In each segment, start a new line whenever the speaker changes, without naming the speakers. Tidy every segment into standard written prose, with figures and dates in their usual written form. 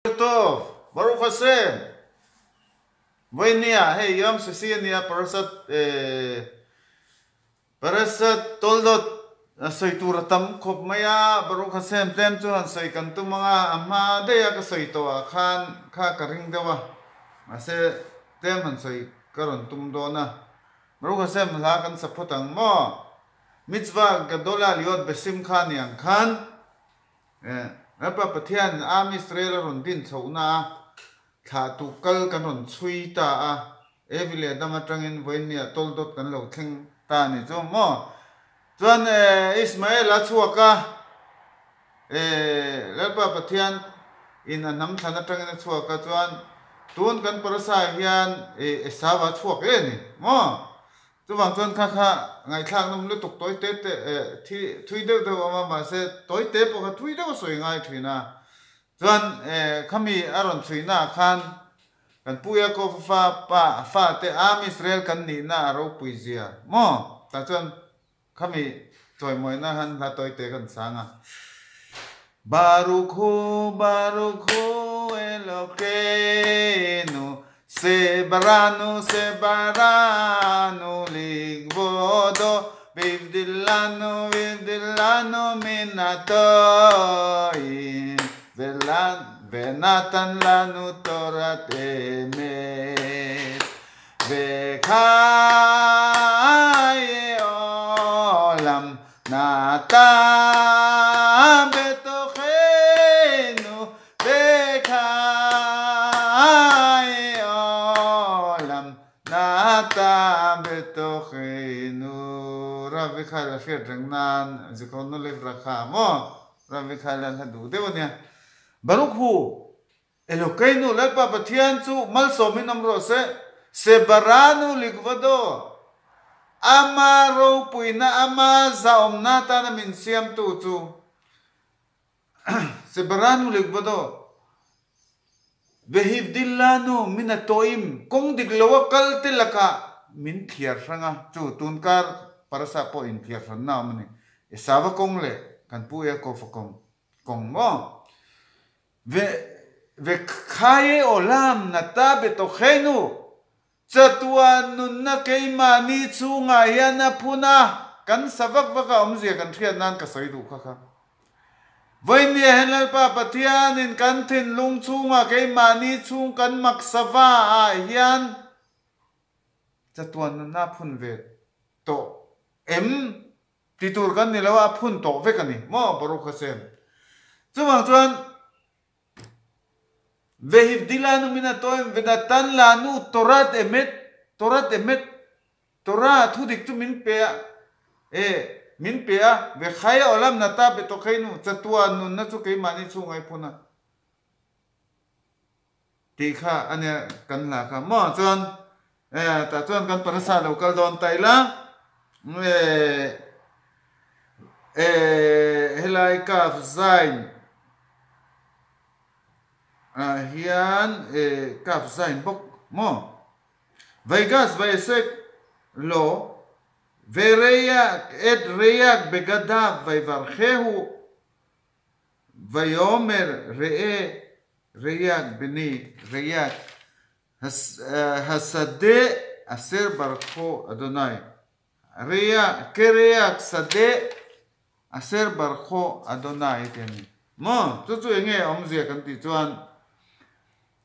Tov, Baruch Hashem! Vawinia hei Yom Shishi a nia Parashat eh Parashat Toldot a sawi tur a tam khawp mai a, Baruch Hashem tlem chu han sawi kan tum ang a, a hma daih a ka sawi tawh ah khan kha ka ring deuh a, mahse tlem han sawi ka rawn tum dawn a, Baruch Hashem hla kan sa phawt ang maw? Mitzvah Gadola Liot Besimcha ni ang khan. Lalpa Pathian Am Israel a rawn din chhohna a, thlahtu kal kan rawn chhui ta a, Evi leh Adam atangin vawiinniah tawldawt kan lo thleng ta a ni chu maw? Chuan Ismael a chhuak a, Lalpa Pathian in a hnam thlan atangin a chhuak a, chuan tun kan parasa hian Esau a chhuak leh a ni maw? Chuvang chuan kha kha ngaihthlak nawm lutuk tawi te te eh thi thui deuh deuh a awm a mahse tawi te pawh kha thui deuh a sawi ngai thin a. Chuan eh khami a rawn chhuihna ah khan kan Pu Yaakov fa pa fa te Am Israel kan nihna a ropui zia maw? Tah chuan khami chawimawina han hla tawi te kan sang a. Baruch hu Baruch hu Elokeinu Sebaranu Sebaranu Ligvodo Vivdilanu Vivdilanu Minatoim Velan Venatan Lanu Torat Emet Vekhaye Olam Nata Betochenu Vekhaye Olam Nata Betochenu Ravi Khaila hriat reng nan Zikhawna Livrakha maw Ravi Khaila hla duh deuh a nia Baruch hu Elokeinu Lalpa Pathian chu malsawmin awm rawh se, Sebaranu Ligvado, Ama ropuina, Ama zahawmna atana min siamtu chu, Sebaranu Ligvado, Vehivdillanu min a tawim, kawng dik lo a kal te lakah min thliar hrang a, chu tunkar parasa pawh inthiar hranna a awm a ni, Esava kawng leh kan pu Yaakova kawng, kawng maw? Ve ve khaye olam nata betokhenu, chatuan nunna keimahni chhungah hian a phun a, kan sa vak vak a awmzia kan hriat nan ka sawi duh kha kha. Vawinia hian Lalpa Pathianin kan thinlung chhungah keimahni chhung kan maksa va ah hian chatuan nunna a phun ve tawh em? Ti tur kan ni lo a, a phun tawh vek a ni maw Baruch Hashem. Chuvang chuan Vehivdilanu min a tawim Venatan lanu Torat emet Torat emet Torah thu dik chu min pe a e min pe a Vechaya olam nata betocheinu chatuan nunna chu keimahni chhunga i phun a Tih kha a nia kan hla kha maw chuan eh tah chuan kan parasa lo kal dawn ta ila eh eh helai kaf zain ah hian eh kaf zain bawk maw vaigas vaisek lo vereiak et reiak begadav vaivarkhehu Vayomer Re'e Reyak Bini Reyak Hasadeh Aser Barkho Adonai Reyak Kereyak Sadeh Aser Barkho Adonai tih a ni maw? Chu chu enge awmzia kan tih chuan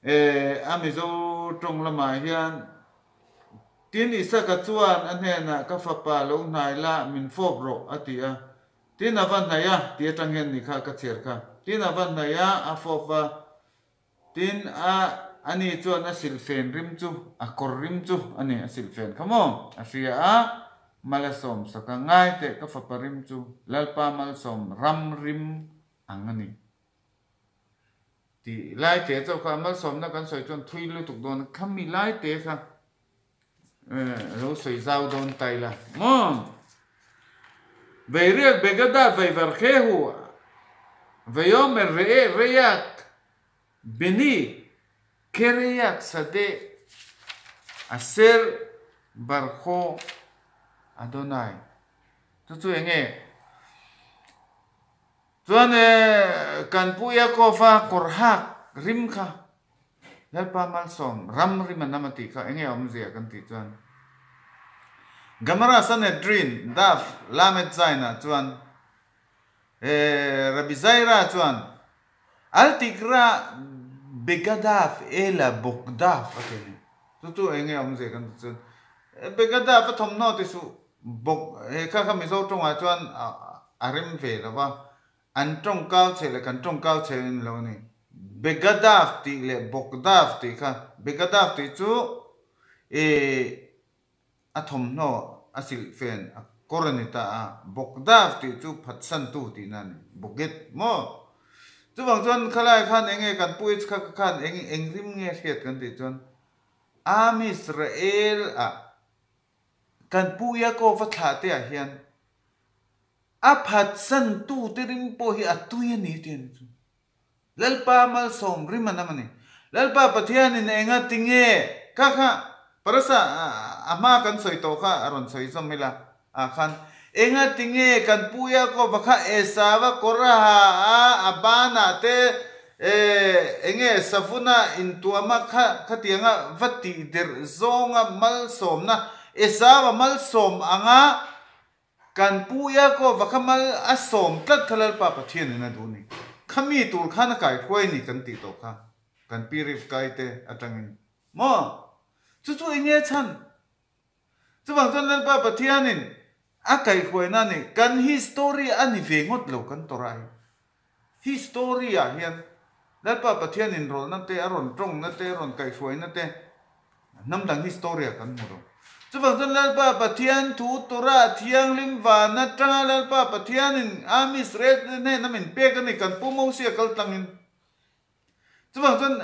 eh a Mizo tawng lamah hian Tin Isaka chuan a hnenah ka fapa lo hnai la min fawp rawh a ti a. Tin a va hnaih a, ti atang hian ni kha ka chhiar kha. Tin a va hnaih a, a fawp a. Tin a, ani chuan a silhfen rim chu, a kawr rim chu a ni, a silhfen kha maw? A hria a, mal a sawm sak a, ngai teh ka fapa rim chu Lalpa malsawm ram rim ang a ni. Tih lai te chauh kha malsawmna kan sawi chuan thui lutuk dawn a, khami lai te kha Lo sawi zau dawn ta ila maw? Veiriak begada veivarkhehu veiomer re'e reiak beni kereiak sade aser barkho Adonai. Chu chu enge? Chuan kan Pu Yaakov-a kawr hak rim kha Lalpa malsawm ram rim a nam a tih kha enge awmzia kan tih chuan Gemara Sanhedrin Daf Lamed Zain ah chuan Rabbi Zaira chuan Al tikra Begadaf ela Bogdaf a ti a ni. Chu chu enge awmzia kan tih chuan Begadaf a thawmhnaw ti suh Bog he kha kha Mizo tawngah chuan a rem ve lo va, an tawngkau chhe leh kan tawngkau chhe a ni lo a ni. Begadaf tih leh Bogdaf tih kha Begadaf tih chu ih A thawmhnaw a silhfen a kawr a ni ta a, Bogdav tih chu phatsantu tihna a ni. Boget maw? Chuvang chuan khalai khan eng nge kan pu Yitzhak khan eng eng rim nge hriat kan tih chuan Am Israel ah kan pu Yaakov a thlah te ah hian a phatsantu te rim pawh hi a tui a ni tih a ni chu. Lalpa malsawm rim a nam a ni. Lalpa Pathianin enga ti nge kha kha Parasa a hma kan sawi tawh kha a rawn sawi zawm ila ah khan enga ti nge kan pu Yaakova kha Esava kawr a ha a, a banah te enge savuna intuama kha khatianga va tih derh zawnga malsawmna Esava malsawm anga Kan pu Yaakova kha mal a sawm tlat kha Lalpa Pathianin a duh ni. Khami tur khan a kaihruai ni kan tih tawh kha kan pi Rivkai te atangin maw? Chu chu eng nge chhan? Chuvang chuan Lalpa Pathianin a kaihruaina ni kan history a ni ve ngawt lo kan Torah hi. History ah hian Lalpa Pathian inrawlhna te, a rawn tawngna te, a rawn kaihhruaina te hnam dang history ah kan hmu lo. Chuvang chuan Lalpa Pathian thu Torah thianghlim van atanga Lalpa Pathianin Am Israel te hnena min pek a ni kan Pu Mosia kal tlangin. Chuvang chuan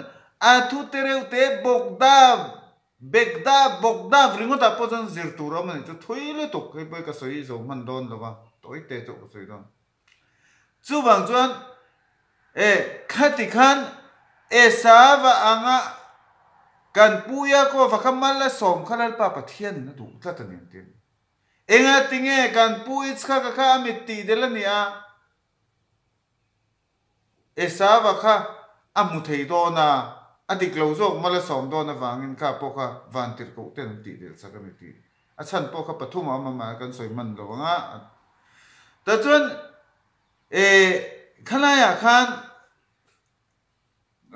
a thu te reuh te Bogdav, Begdav, Bogdav ringawtah pawh chuan zir tur a awm a ni chu thui lutuk hei pawh hi ka sawi zo hman dawn lo va, tawi te chauh ka sawi dawn. Chuvang chuan e khati khan Esava anga kan pu Yaakova kha mal a sawm kha Lalpa Pathianin a duh tlat a ni an ti a ni. Engatinge kan pu Yitzhaka kha a mit tih del a ni a? Esava kha a hmu thei dawn a, a dik lo zawk mal a sawm dawn avangin kha pawh kha vantirhkoh ten an tih del sak a ni tih a chhan pawh kha pathum a awm a mah kan sawi hman lo ang a. Tah chuan e khalaiah khan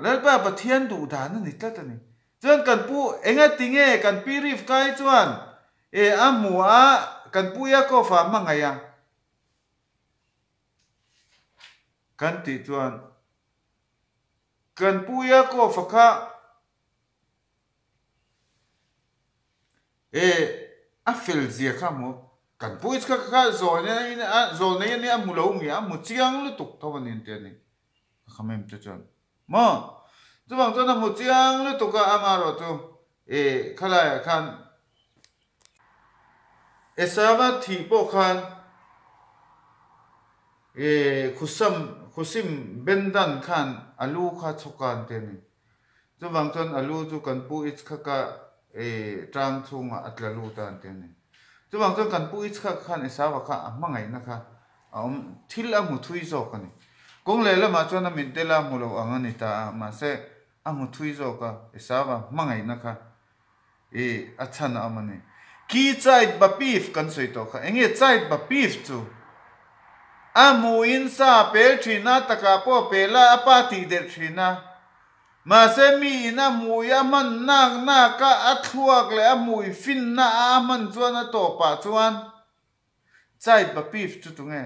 Lalpa Pathian duh dan a ni tlat a ni. Chuan kan pu enga tinge kan pi Rivkai chuan e a hmu a kan pu Yaakova hmangaih a. Kan tih chuan kan pu Yaakov-a kha e a fel zia kha hmu kan pu Yitzhak kha zawl a zawl nei ania a hmu lo nge a hmu chiang lutuk tho a ni an ti a ni ka kham em te chuan maw chuvang chuan a hmu chiang lutuk a amaherawh chu e khalaiah khan Esava thih pawh khan Khusam, Khusim Bendan khan a lu kha chhawk a an ti a ni. Chuvang chuan a lu chu kan pu Itzhaka tang chhungah a tla lut a an ti a ni. Chuvang chuan kan pu Itzhaka khan Esava kha a hmangaihna kha a awm, thil a hmu thui zawk a ni. Kawng lehlamah chuan a mit dela hmu lo ang a ni ta a, mahse a hmu thui zawk a, Esava hmangaihna kha I a chhan a awm a ni. Ki chait bapif kan sawi tawh kha. Enge chait bapif chu? A hmuhin sa a pel thin a, takah pawh a pel a, a pa tih derh thin a. Mahse mi in a hmui a hman nak nak a, a thluak leh a hmui finna a a hman chuan a tawpah chuan Chait Bapif chu tunge?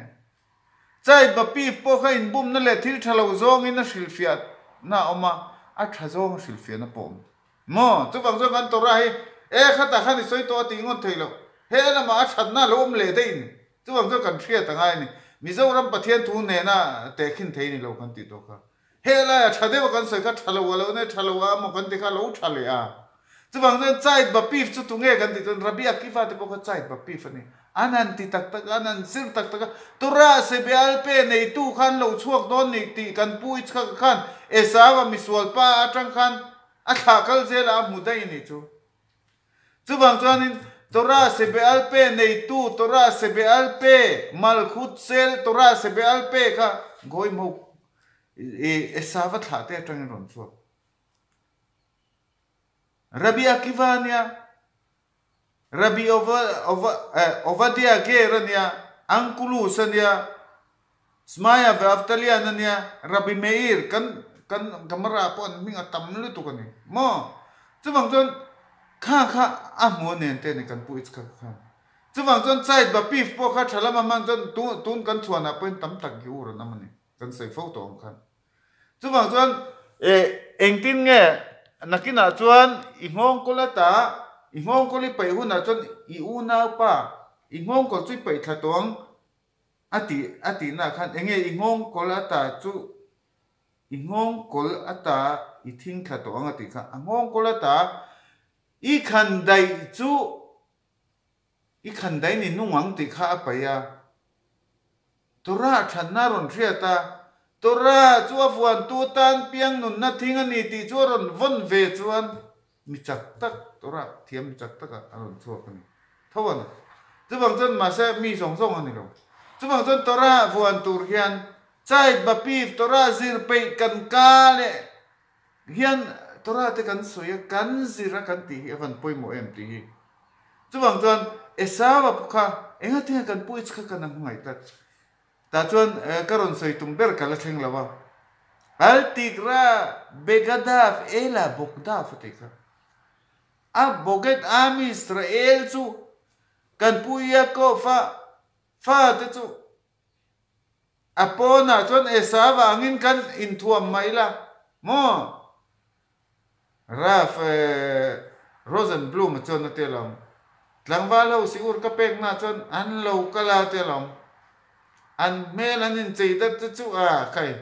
Chait Bapif pawh kha inbumna leh thil tha lo zawngin a hrilhfiahna a awm a, a tha zawng a hrilhfiahna pawh a awm. Maw? Chuvang chuan kan Torah hi e khatah khan i sawi tawh a tih ngawt thei loh. He lamah a thatna a lo awm leh daih a ni. Chuvang chuan kan hriat a ngai a ni. Mizoram Pathian thu nena tehkhin thei a ni lo kan tih tawh kha. He laia tha deuh a kan sawi kha tha lo a lo nei, tha lo a emaw kan ti kha a lo tha leh a. Chuvang chuan Chait Bapif chu tunge kan tih chuan Rabbi Akiva te pawh kha Chait Bapif a ni. An han ti tak tak a, an han zir tak tak a, Torah sebe alpe neitu khan lo chhuak dawn ni tih kan pu Yitzhak khan Esau-a misual pa atang khan a thlah kal zelah a hmu daih a nih chu. Chuvang chuanin Torah sebe alpe neitu Torah sebe alpe Malkhut sel Torah sebe alpe kha Goimuk. Esava thlah te atangin rawn chhuak. Rabbi Akiva a nia, Rabbi Ovadia Ger a nia, Ankulus a nia, Shmaya ve Avtalian a nia, Rabbi Meir, kan kan Gemara pawh an hming a tam lutuk a ni maw? Chuvang chuan kha kha a hmu a nen te a ni kan pu Itzhak khan. Chuvang chuan Chait Bapif pawh kha tha lama hman chuan tun kan chhuanah pawhin tam tak hi ur an awm a ni, kan sawi fo tawh ang khan. Chuvang chuan engtin nge nakinah chuan i nghawngkawl ata i nghawngkawl i paih hunah chuan i unaupa i nghawngkawl chu i paih thla tawh ang a tih a tihnaah khan enge i nghawngkawl ata chu i nghawngkawl ata i thing thla tawh ang a tih kha a nghawngkawl ata i khan daih chu I khan daih ni nung ang tih kha a paih a. Torah thatna a rawn hriat a, Torah chu a vuantu atan piang nunna thing a ni tih chu a rawn vawn ve chuan mi chak tak, Torah thiam mi chak takah a rawn chhuak a ni. Tho a ni. Chuvang chuan mahse mi zawng zawng a ni lo. Chuvang chuan Torah vuan tur hian Chait Bapiv Torah zir peih kan ka leh hian Torah te kan sawi a, kan zir a kan tih hi a van pawimawh em tih hi. Chuvang chuan Esau-a pawh kha engatinge kan pu Itzhak khan a hmangaih tlat. Tah chuan ka rawn sawi tum ber ka la thleng lo a. Al Tigra Begadav Ela Bogdav a tih kha. A Boged Am Israel chu kan pu Yaakov-a fate chu A pawnah chuan Esau vangin kan inthuam mai la maw? Ralph Rosenblum-a chuan a ti alawm. Tlangval ho si ur ka peknaah chuan an lo kal a ti alawm. An hmel an inchei dat te chu a khai.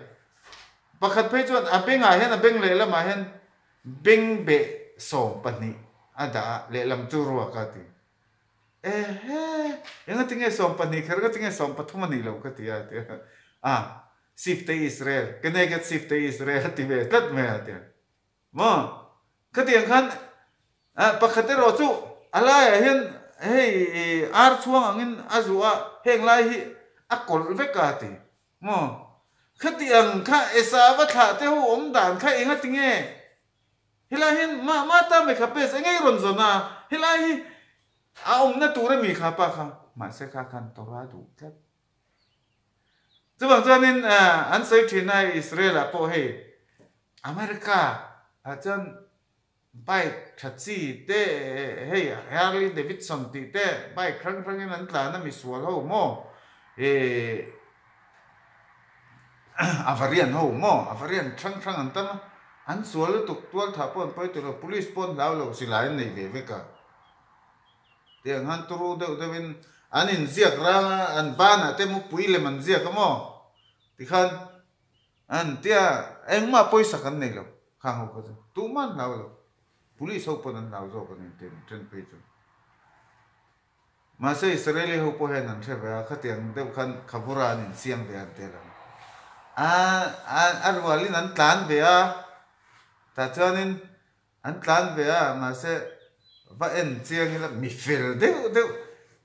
Pakhat phei chuan a bengah hian a beng lehlamah hian bengbeh 12 a dah a, lehlam chu ruak a ti. Ehe, engati nge 12 kher, engati nge 13 a nih loh ka ti a, ti a. A, Sifte Israel, Keneged Sifte Israel a ti ve tlat mai a, ti a. Maw? Khatiang khan pakhat erawh chu a laiah hian hei ar chhuang angin a zuh a, heng lai hi a kawlh vek a, ti. Maw? Khatiang kha Esava thlah te ho awm dan kha engati nge? Helai hian mah mah ta mai kha pes eng ei rawn zawn a, helai hi a awmna tur a mi kha pa kha mahse kha khan Torah duh tlat. Chuvang chuanin an sawi thin a hei Israel ah pawh hei America ah chuan bike tha chi te hei Harley Davidson tih te bike hrang hrangin an tlan a misual ho maw ih A variant ho maw? A variant hrang hrang an tam a, an sual lutuk, tual thah pawh an pawi tawh lo, police pawh an hlau lo, silai an nei ve vek a. Tiang han turu deuh deuhin an inziak rang a, an banah te mupui lem an ziak a maw? Tikhan an tia engmah pawisa kan nei lo, khang ho kha chu tumah an hlau lo, police ho pawn an hlau zawk a ni tih an then phei chu. Mahse Israeli ho pawh hian an hre ve a, khatiang deuh khan khavura an insiam ve an ti lo. A a rualin an tlan ve a, tah chuanin an tlan ve a, mahse va en chiang ila mi fel deuh deuh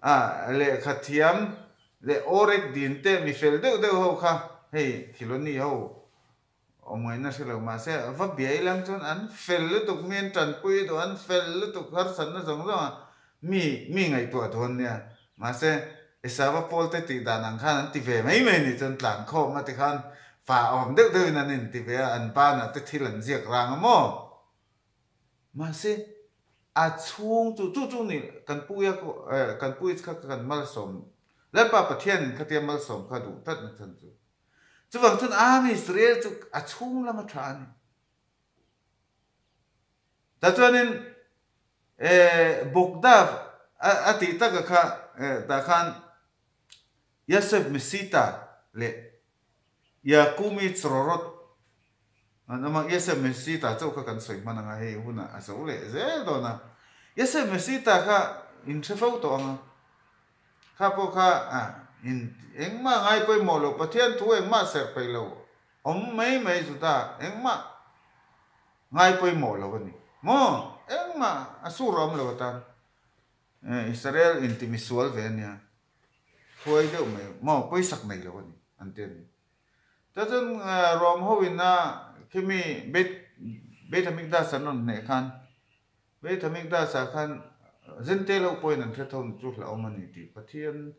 a lehkha thiam leh awrek din te mi fel deuh deuh ho kha hei Khiloni ho Awmngaihna hre lo mahse va biai lang chuan an fel lutuk mi an tanpui duh an fel lutuk harsatna zawng zawng a mi mi ngaihtuah dawn nia mahse Esava pawl te tih dan ang khan an ti ve mai mai nih chuan tlan khawm a ti khan fa awm deuh deuh in an inti ve a an banah te thil an ziak rang a maw mahse a chhung chu chu chu ni kan pu ia kan pu kha kan malsawm Lalpa Pathian in khatia malsawm kha duh tlat na chan chu. Chuvang chuan Am Israel chu a chhung lam a tha a ni. Tah chuanin Bogdav a tih taka kha tah khan Yosef Mesita leh Yakumi Tzrorot an awm a, Yosef Mesita chauh kha kan sawi hman ang a, hei hunah a zo leh zel dawn a. Yosef Mesita kha in hre fo tawh ang a. Kha pawh kha in engmah ngai pawimawh lo, Pathian thu engmah serh peih lo, awm mai mai Juda engmah ngai pawimawh lo a ni maw? Engmah a sur a awm lo atan Israel inti misual ve a nia, huai deuh mai maw pawisak nei lo a ni an ti a ni. Tah chuan Rom ho ina khimi Beit Beit Hamikdash an rawn hneh khan Beit Hamikdash ah khan Jentail ho pawhin an hre tho ni chu hlauhawm a ni tih Pathian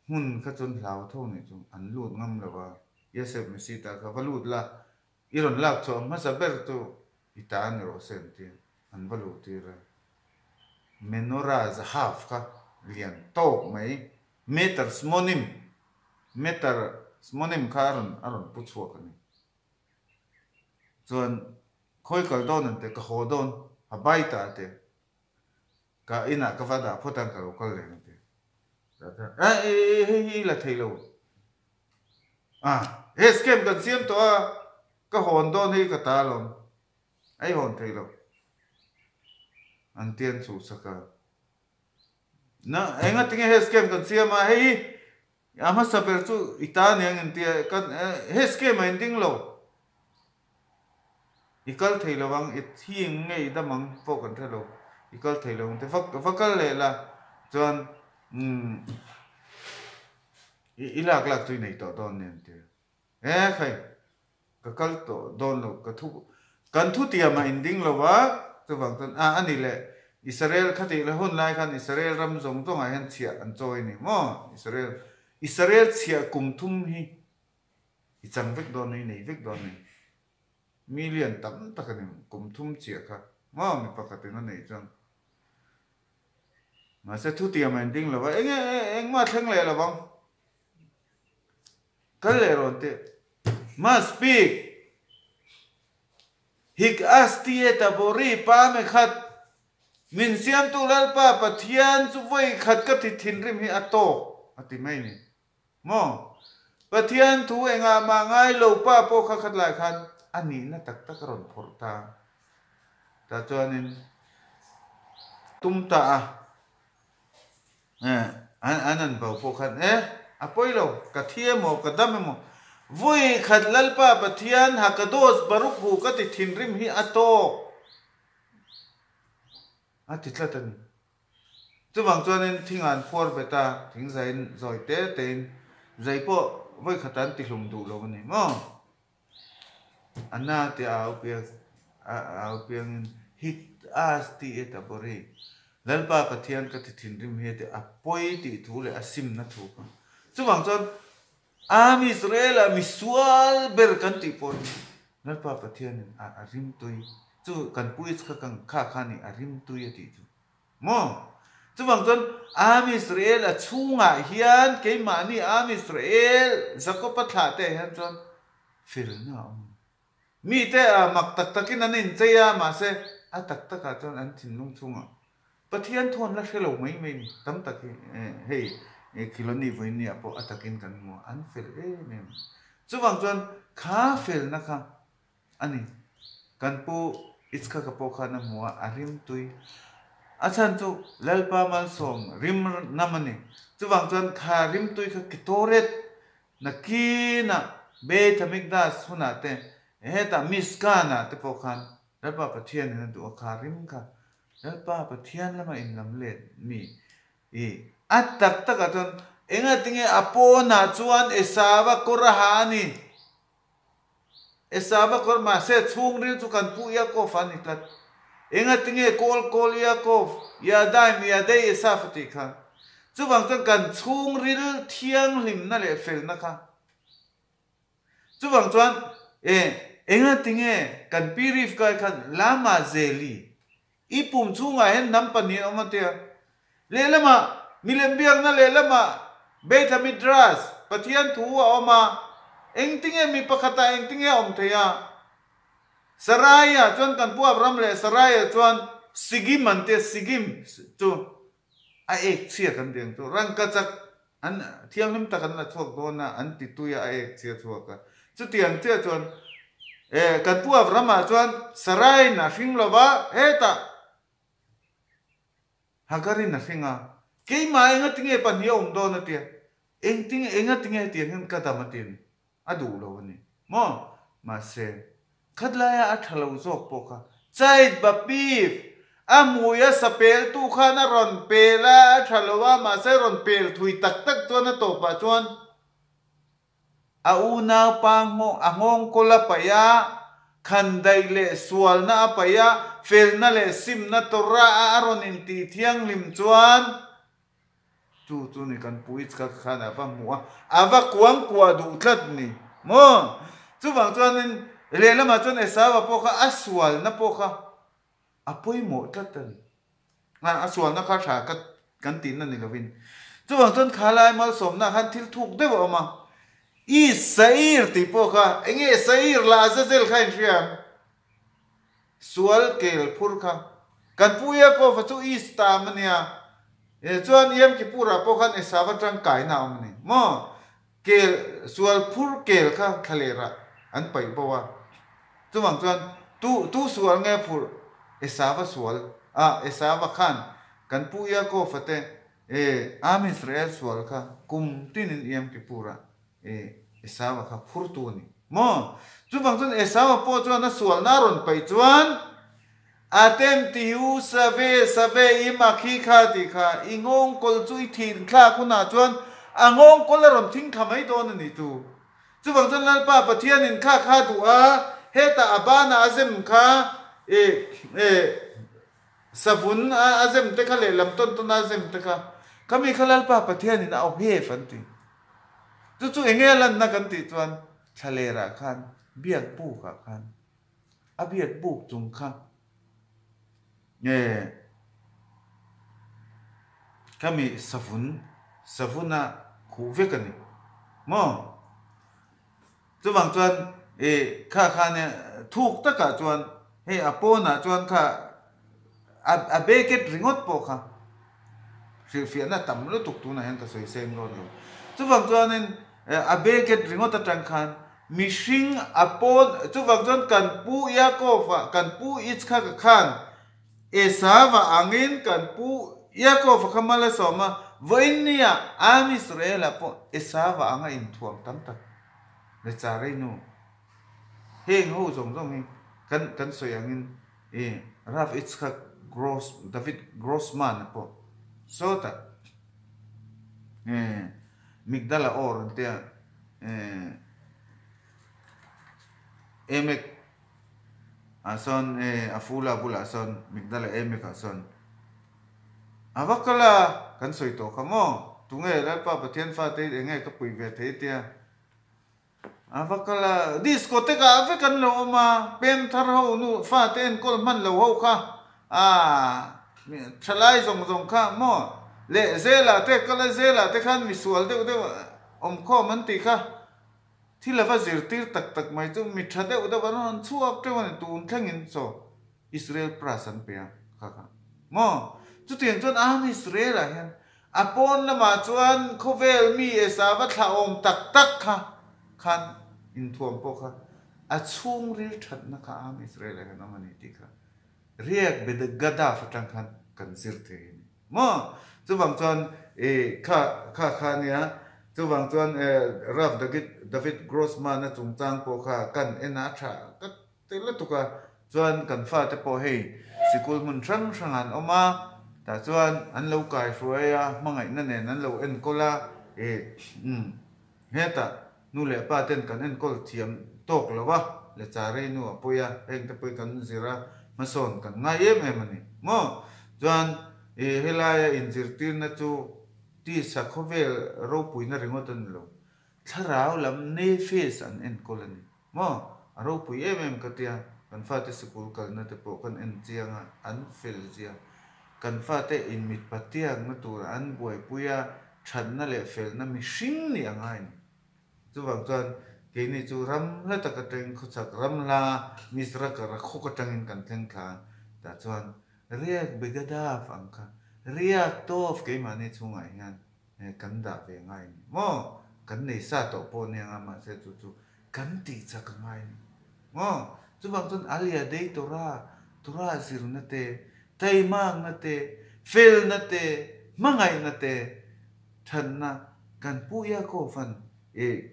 hmun kha chuan hlau tho ni chu an lut ngam lo a, Yosef Mesita kha va lut la i rawn lak chhuah hmasa ber chu i ta a ni rawh se an ti a, an va luh tir a. Menorah Zahav kha lian tawk mai meter smonim meter smonim kha a rawn a rawn pu chhuak a ni. Chuan khawi kal dawn an ti a, ka haw dawn a bai ta a ti a. Ka inah ka va dah phawt ang ka lo kal leh ang ti. A hei hi i la thei lo. A he scam kan siam tawh a, ka hawn dawn hei ka ta alawm. A i hawn thei lo. An ti an chhuhsak a. Na enga tinge he scam kan siam a, hei hi a hmasa ber chu i ta aniang in ti a, kan he scam ah in ding lo. I kal thei lo ang, i thi eng nge i dam ang pawh kan hre lo, i kal thei lo ang te va va kal leh la chuan umm i lak lak chu i nei tawh dawn nen ti e khai ka kal tawh dawn lo ka thu kan thu tiam ah in ding lo a chuvang chuan a ani leh Israel khatih la hun lai khan Israel ram zawng zawng ah hian chhiah an chawi a ni maw Israel Israel chhiah kum thum hi I chang vek dawn i nei vek dawn ni. Million tam tak a ni kum thum chiah kha maw mi pakhatin a neih chuan. Mahse thutiam a inding lo va, eng engmah thleng leh lo vang. Kal leh rawn teh. Must speak. Hik as ti e tabori pa me khat. Min siamtu Lalpa Pathian chu vawi khat ka ti thinrim hi a tawk a ti mai ni. Maw? Pathian thu engah mah ngai lo pa pawh kha khat lai khan a nihna tak tak a rawn phawrh ta. Tah chuanin tum ta a, eh, an an an vau pawh khan, eh, a pawi lo, ka thi emaw, ka dam emaw, vawi khat Lalpa Pathian Hakadosh Baruch hu ka ti thinrim hi a tawk a ti tlat a ni. Chuvang chuanin thing an phuar bet a, thing zaiin zawi te tein zai pawh vawi khat an tihlum duh lo a ni maw? A na tih a au piang a au piangin hit as ti e ta bawri. Lalpa Pathian ka ti thinrim hi a ti a pawi tih thu leh a simna thu kha. Chuvang chuan Am Israel-a misual ber kan tih pawh hi Lalpa Pathianin a a rimtui chu kan pu Yitzhak ang kha kha a ni a rimtui a tih chu maw? Chuvang chuan Am Israel-a chhungah hian keimahni Am Israel Jakob-a thlah te ah hian chuan felna a awm a ni. Mite a mak tak takin an inchei a, mahse a tak takah chuan an thinlung chhungah Pathian thu an la hre lo mai mai ni. Tam tak hi hei Khiloni vawinia pawh a takin kan hmu a, an fel em em. Chuvang chuan kha felna kha a ni. Kan pu Itzhaka pawh khan a hmu a, a rimtui. A chhan chu Lalpa malsawm rim nam a ni. Chuvang chuan kha rimtui kha Ketoret Nakinah Beit Hamikdash hunah te, hetah Mishkanah te pawh khan Lalpa Pathianin a duh a kha rim kha Lalpa Pathian lama inlam let mi i a tak takah chuan engatinge a pawnah chuan Esava kawr a ha a ni. Esava kawr mahse chhungril chu kan pu Yaakov a ni tlat. Engatinge kawl kawl Yaakov, Yadaim Yadei Esaf a tih kha. Chuvang chuan kan chhungril thianghlimna leh felna kha. Chuvang chuan e engatinge kan pi Rivka khan Lama Zeli i pum chhungah hian hnam pahnih an awm a tia. Lehlamah milem biakna lehlamah Beit HaMidrash, Pathian thu a awm a, engtinge mi pakhatah engtinge a awm thei a? Sarai-ah chuan kan pu Avram leh Sarai-ah chuan Sigim an tia, Sigim chu a ek chhia kan ti ang chu, rangkachak an thianghlim tak an la chhuak dawn a, an ti tui a, a ek chhia chhuak a. Chutiang chiah chuan eh kan pu Avram-ah chuan Sarai-in a hring lo va, hetah Hagarin a hring a, Keimah engatinge pahnih a awm dawn a tia, engtinge engatinge hetiang hian ka dam a ti a ni, a duh lo a ni maw? Mahse, khatlaia a tha lo zawk pawh kha Chait Bapif a hmui a sa peltu khan a rawn pel a, a tha lo a, mahse rawn pel thui tak tak chuan a tawpah chuan. A unaupa nghawng a nghawngkawl a paih a, khandaih leh sualna a paih a, felna leh simna Torah a a rawn intih thianghlim chuan chu chu ni kan pu Yitzhak khan a va hmuh a, a va kuang kuah duh tlat ni maw? Chuvang chuanin lehlamah chuan Esau-a pawh kha a sualna pawh kha a pawimawh tlat a ni. A sualna kha tha ka kan tihna ni lovin. Chuvang chuan kha lai malsawmna khan thil thuk deuh a awm a. I Sair tih pawh kha eng nge Sair la Azazel kha inhria ang? Sual kel phur kha. Kan pu Yaakov-a chu East tam a nia. Chuan Yom Kippur-ah pawh khan Esau-a tangkaina a awm a ni maw? Kel, sual phur kel kha thlalerah an paih bo a. Chuvang chuan tu, tu sual nge phurh? Esava sual a, Esava khan kan pu Yaakov-a te, e, Am Israel sual kha kum tinin Yom Kippur-ah, e, Esava kha phurtu a ni maw? Chuvang chuan Esava pawh chuan a sualna a rawn paih chuan, Atem tihu save save i makhi kha tih kha i nghawngkawl chu i thin thlak hunah chuan a nghawngkawl a rawn thing thla mai dawn a ni chu. Chuvang chuan Lalpa Pathianin kha kha duh a, hetah a banah a zem kha i i savun a a zem te kha lehlam tawn tawn a a zem te kha khami kha Lalpa Pathianin a awhef an ti. Chu chu enge a lanna kan tih chuan thlalerah khan biak bukah khan A biak buk chung kha nge khami savun savuna khuh vek a ni maw? Chuvang chuan ih kha khan thuk takah chuan hei a pawnah chuan kha a a beket ringawt pawh kha hrilhfiahna tam lutuk tunah hian ka sawi seng dawn lo. Chuvang chuanin a beket ringawt atang khan Mihring a pawn, chuvang chuan kan pu Yaakov-a, kan pu Yitzhak-a khan Esau-a angin kan pu Yaakov-a kha mal a sawm a, vawiin nia Am Israel-a pawh Esau-a anga inthuam tam tak le Charei nu. Heng ho zawng zawng hi kan kan sawi angin i Rav Yitzhak Gross, David Grossman-a pawh sawtah Migdal-a awr an tia. Emek ah sawn a fula bulah sawn Migdala Emek ah sawn a va kal a kan sawi tawh kha maw tunge Lalpa Pathian fate hi enge ka pui ve thei tia a va kal a discotheque ah vek an lo awm a pem thar ho nu fate enkawl hman lo ho kha Aaa, thalai zawng zawng kha maw leh zelah te kal a zelah te khan misual deuh deuh awmkhawm an tih kha thil a va zirtir tak tak mai chu mi tha deuh deuh an rawn chhuak teuh a ni tun thlengin chaw Israel pras an pe a kha kha maw chutiang chuan Am Israel ah hian a pawn lamah chuan khawvel mi Esava thlah awm tak tak kha khan inthuam pawh kha a chhungril thatna kha Am Israel ah hian awm a ni tih kha Riak Bedgadaf atang khan kan zir thei a ni maw? Chuvang chuan i kha kha kha nia, chuvang chuan Rav David David Grossman-a chungchang pawh kha kan en a, a tha ka ti lutuk a, chuan kan fate pawh hei sikul hmun hrang hrangah an awm a, tah chuan an lo kaihruai a, hmangaihna nen an lo enkawl a, i umm hetah Nu leh pa ten kan enkawl thiam tawk lo a, lecha rei nu a pawi a, heng te pawh kan zir a, hmasawn kan ngai em em a ni maw? Chuan i helaia inzirtirna chu tisa khawvel ropuina ringawt a ni lo, thlarau lam nefesh an enkawl a ni maw? A ropui em em ka tia, kan fate sikul kalna te pawh kan en chiang a, an fel zia, kan fate inmit patiakna tura an buaipui a, thatna leh felna mihring nih a ngai a ni. Chuvang chuan keini chu ram hla tak atangin khawchhak ram hla Misra ka rakhawk atangin kan thleng thla a, tah chuan Riak Begadav ang kha Riak Tov keimahni chhungah hian kan dah ve ngai a ni maw? Kan nei sa tawh pawh nia nga mahse chu chu kan tih chak a ngai a ni maw? Chuvang chuan Alia Dei Torah, Torah zirna te, taimakna te, felna te, hmangaihna te, Thanna kan Pu Yaakov-a'n i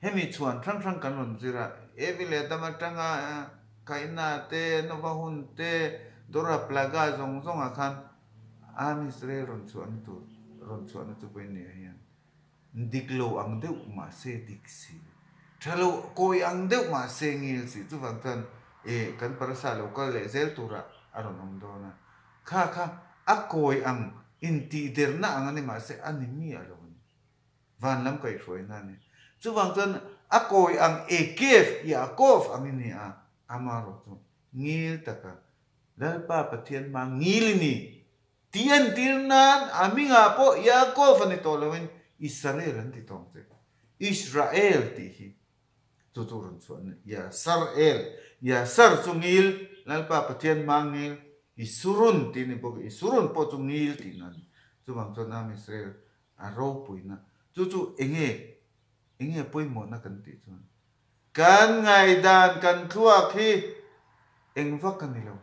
hemi chhuan hrang hrang kan rawn zir a, Evi leh Adama atanga Kaina te, Nova hun te, Dora Plaga zawng zawngah khan Am Israel rawn chhuahna tur rawn chhuahna chu pawhin nia hian dik lo ang deuh mahse dik si. Tha lo kawi ang deuh mahse ngil si chuvang chuan e kan parasa lo kal leh zel turah a rawn awm dawn a. Kha kha a kawi ang intihderna ang a ni mahse a ni miah lo a ni. Van lam kaihhruaina a ni. Chuvang chuan a kawi ang Ekef, Yaakov ang i ni a, amaherawh chu ngil taka Lalpa Pathian hma ngil i ni tih entir nan a hmingah pawh Yaakov a ni tawh loin Israel an ti tawng che. Israel tih hi chu chu rawn chhuah a ni. Yasar-el, Yasar chu ngil, Lalpa Pathian hma ngil, Isurun tih a ni bawk a, Isurun pawh chu ngil tihna a ni. Chuvang chuan Am Israel a ropuina chu chu enge enge pawimawhna kan tih chuan kan ngaihdan kan thluak hi eng vak a ni lo.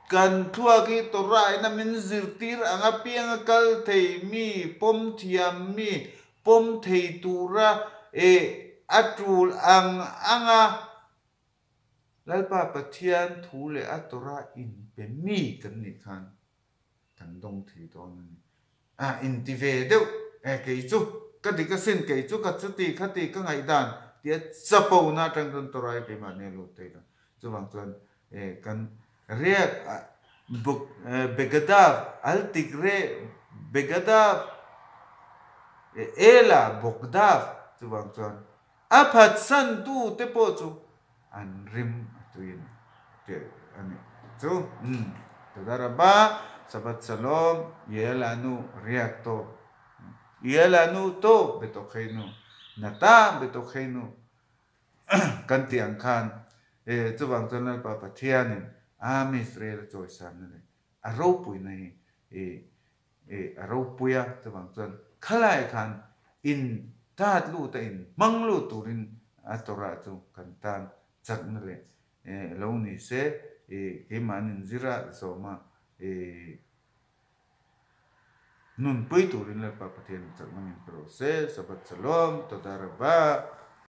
Kan thluak hi Torah-in a min zirtir ang apianga kal thei mi, pawm thiam mi, pawm thei tura eh a tul ang anga Lalpa Pathian thu leh a Torah inpe mi kan nih khan kan dawng thei dawn a ni. A inti ve deuh e kei chu ka dik asin kei chu ka chuti khati ka ngaihdan tia chapo na atang chuan Torah keimahni a lut thei lo. Chuvang chuan e kan riak Begadav Altikre Begadav e Ela Bogdav chuvang chuan A phatsantu te pawh chu an rim a tui a ni tih a nih chu. Umm, Toda Rabba, Shabbat Shalom, Yelanu riak tawh, Yelanu tawh Betokheinu, Nata Betokheinu kan tih ang khan e chuvang chuan Lalpa Pathianin Am Israel a chawisanna leh a ropuina hi e I a ropui a, chuvang chuan khalai khan in tat lut a in hmang lut turin a Torah chu kan tan chakna leh lo ni se, i keimah an inzir a zawm a, i nunpui turin Lalpa Pathian chakna min pe rawh se, Shabbat Shalom, Toda Rabba.